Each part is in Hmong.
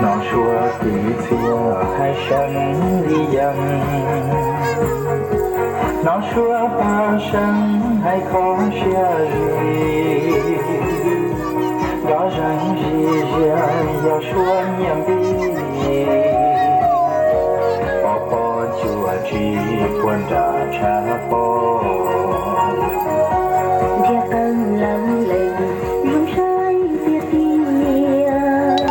Hnov suab tiv txhua hais seev li yees, hnov suab paj seev hais kho siab zim, nrov zeeg zim ziab yog suab nyiaj npib, pov pob tsuas tsis puag nram tshav pob. Ntiag qeeg lawv lees zoo saib tiag tiag,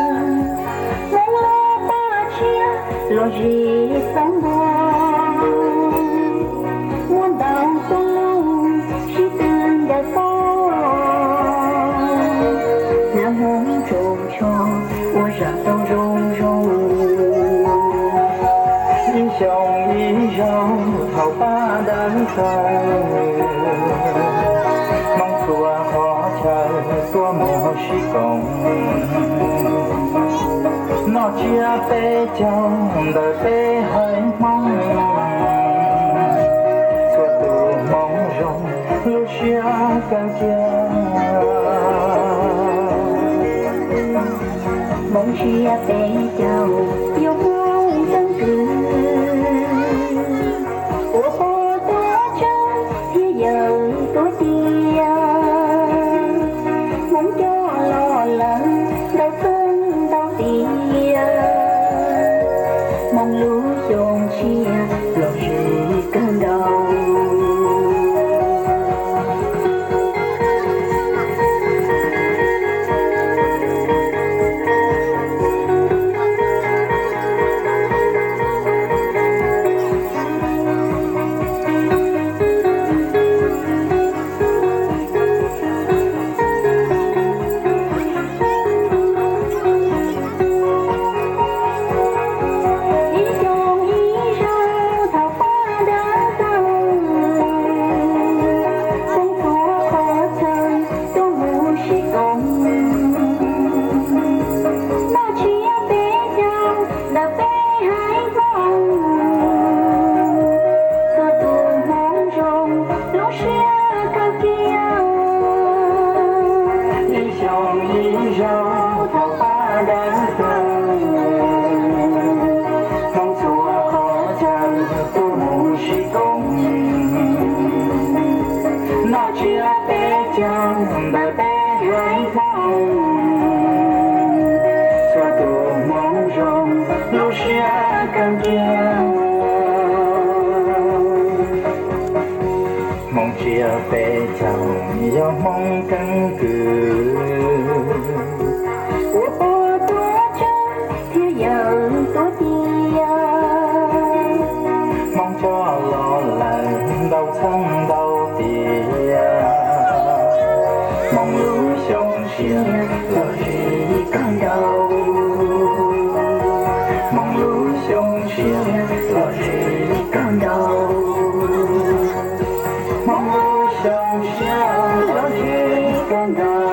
Hmoob lub paj tshiab los zis xav npua, muaj ntau tuaj lub sib tw ntawm pob, hnav Hmoob tsoos tsho ua zam tau zoo zoo. Ib xyoos ib zaug thaum paj dawb tawg, Hmoob txhua qhov chaw tuaj mus sib koom, noj tsiab peb caug ntawm peb haiv Hmoob, txhua tus Hmoob zoo lub siab kawg kiag. Hmoob tsiab peb caug yog Hmoob keeb kwm, ua pog tuav tsawb thiab yawm tuav tias, Hmoob coj los lawm ntau txheeb ntau tiam, Hmoob lub xyoo tshiab los zis kawg nkaus. Ib xyoos ib zaug thaum paj dawb tawg, Hmoob txhua qhov chaw tuaj mus sib koom, noj tsiab peb caug ntawm peb haiv Hmoob, txhua tus Hmoob zoo lub siab kawg kiag. Ib xyoos ib zaug thaum paj dawb tawg, Hmoob txhua qhov chaw tuaj mus sib koom, noj tsiab peb caug ntawm peb haiv Hmoob, txhua tus Hmoob zoo lub siab kawg kiag. Hmoob tsiab peb caug yog Hmoob keeb kwm, ua pog tuav tsawb thiab yawm tuav tias, Hmoob coj los lawm ntau txheeb ntau tiam, Hmoob lub xyoo tshiab los zis kawg nkaus. Hmoob lub xyoo tshiab los zis kawg nkaus. Hmoob lub xyoo tshiab los zis kawg nkaus.